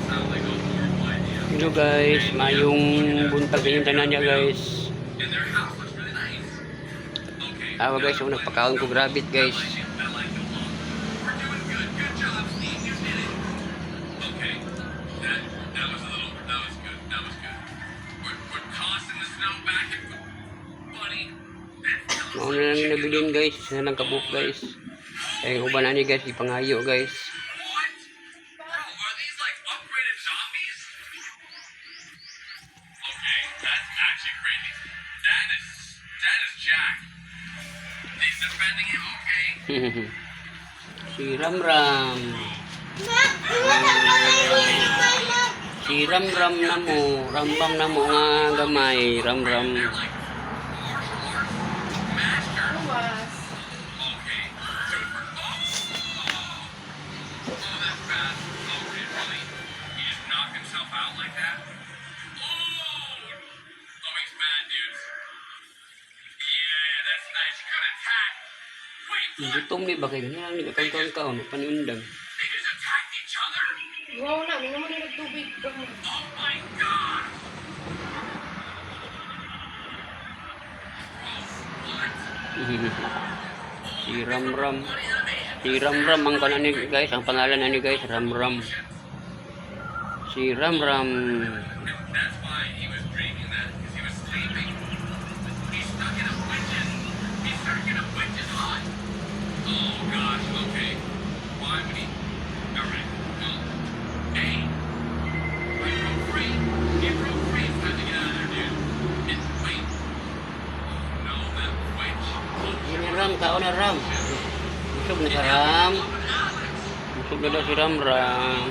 Hello guys, maayong buntag sa inyong tanan niya, guys. Awa guys, yung nagpakaon ko rabbit, guys. Mao na lang yung nabilin, guys, isa lang kabuok, guys. Ay uban ani guys, ipangayo, guys. What? Bro, are these like upgraded zombies? Okay, that's actually crazy. That is Jack. He's defending him, okay. Si Ramram. Si Ramram na mo, Rambam na mo nga gamay, Ramram. They're like martial arts master. Luwas. Okay, super. Oh! Oh, that's bad. Okay, really? He just knocked himself out like that? Oh! Oh, he's mad, dudes. Yeah, that's nice. Good attack. Wait, what? Gutom ni ba kayo? Nga lang kaon kaon, paniundang. They just attacked each other? Wow na, may naman na tubig. Oh my God! Bro, what? Si Ramram. Si Ramram ang kanan ni guys, ang pangalan ani guys, Ramram. Si Ramram. And that's why he was dreaming that, because he was sleeping. He's stuck in a witch's. He's stuck in a witch's hut. Oh gosh. Okay. Why would he? All right. Well, hey, he broke free. He broke free. It's time to get out of there, dude. Wait. Oh no, that witch. Oh, Ini Ram, kaon na Ram. Busog na sa Ram. Up and Alex. Busog na daw si Ramram.